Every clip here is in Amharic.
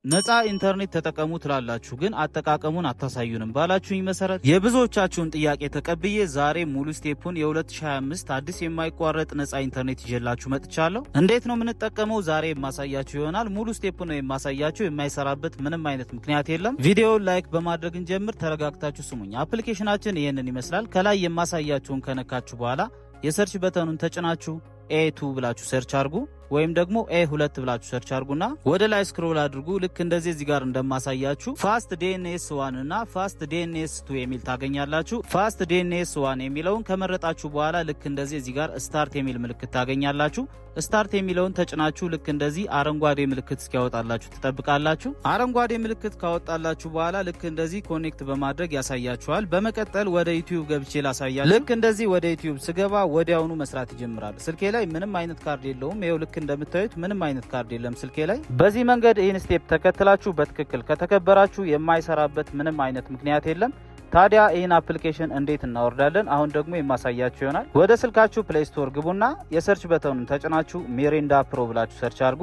ነፃ ኢንተርኔት ተጠቀሙ ትላላችሁ፣ ግን አጠቃቀሙን አታሳዩንም ባላችሁኝ መሰረት የብዙዎቻችሁን ጥያቄ ተቀብዬ ዛሬ ሙሉ step ኡን የ2025 አዲስ የማይቋረጥ ነፃ ኢንተርኔት ይዤላችሁ መጥቻለሁ። እንዴት ነው የምንጠቀመው? ዛሬ የማሳያችሁ ይሆናል። ሙሉ step ነው የማሳያችሁ። የማይሰራበት ምንም አይነት ምክንያት የለም። ቪዲዮውን like በማድረግ እንጀምር። ተረጋግታችሁ ስሙኝ። Application ኣችን ይህንን ይመስላል። ከላይ የማሳያችሁን ከነካችሁ በኋላ የ search button ኑን ተጭናችሁ A2 ብላችሁ search አድርጉ ወይም ደግሞ A2 ብላችሁ search አድርጉና ወደ ላይ scroll አድርጉ። ልክ እንደዚህ እዚህ ጋር እንደማሳያችሁ Fast DNS 1 እና Fast DNS 2 የሚል ታገኛላችሁ። Fast DNS 1 የሚለውን ከመረጣችሁ በኋላ ልክ እንደዚህ እዚህ ጋር start የሚል ምልክት ታገኛላችሁ። Start የሚለውን ተጭናችሁ ልክ እንደዚህ አረንጓዴ ምልክት እስኪያወጣላችሁ ትጠብቃላችሁ። አረንጓዴ ምልክት ካወጣላችሁ በኋላ ልክ እንደዚህ connect በማድረግ ያሳያችኋል። በመቀጠል ወደ YouTube ገብቼ ላሳያችሁ። ልክ እንደዚህ ወደ YouTube ስገባ ወዲያውኑ መስራት ይጀምራል። ስልኬ ላይ ምንም አይነት ካርድ የለውም። ይኸው ልክ እንደምታዩት ምንም አይነት ካርድ የለም ስልኬ ላይ። በዚህ መንገድ ይህን step ተከትላችሁ በትክክል ከተገበራችሁ የማይሰራበት ምንም አይነት ምክንያት የለም። ታዲያ ይህን application እንዴት እናወርዳለን? አሁን ደግሞ የማሳያችሁ ይሆናል። ወደ ስልካችሁ Play Store ግቡና የ search button ኑን ተጭናችሁ Mirinda Pro ብላችሁ search አድርጉ።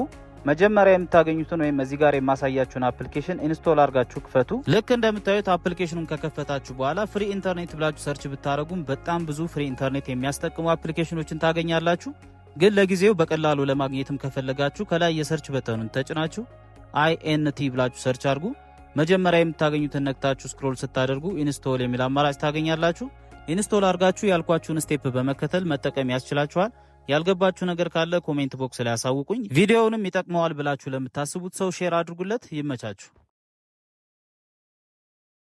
መጀመሪያ የምታገኙትን ወይም እዚህ ጋር የማሳያችሁን application install አድርጋችሁ ክፈቱ። ልክ እንደምታዩት application ኑን ከከፈታችሁ በኋላ free internet ብላችሁ search ብታደርጉም በጣም ብዙ free internet የሚያስጠቅሙ application ኖችን ታገኛላችሁ። ግን ለጊዜው በቀላሉ ለማግኘትም ከፈለጋችሁ ከላይ የ search button ኑን ተጭናችሁ INT ብላችሁ search አድርጉ። መጀመሪያ የምታገኙትን ነክታችሁ scroll ስታደርጉ install የሚል አማራጭ ታገኛላችሁ። Install አድርጋችሁ ያልኳችሁን step በመከተል መጠቀም ያስችላችኋል። ያልገባችሁ ነገር ካለ comment box ላይ አሳውቁኝ። ቪዲዮውንም ይጠቅመዋል ብላችሁ ለምታስቡት ሰው share አድርጉለት። ይመቻችሁ።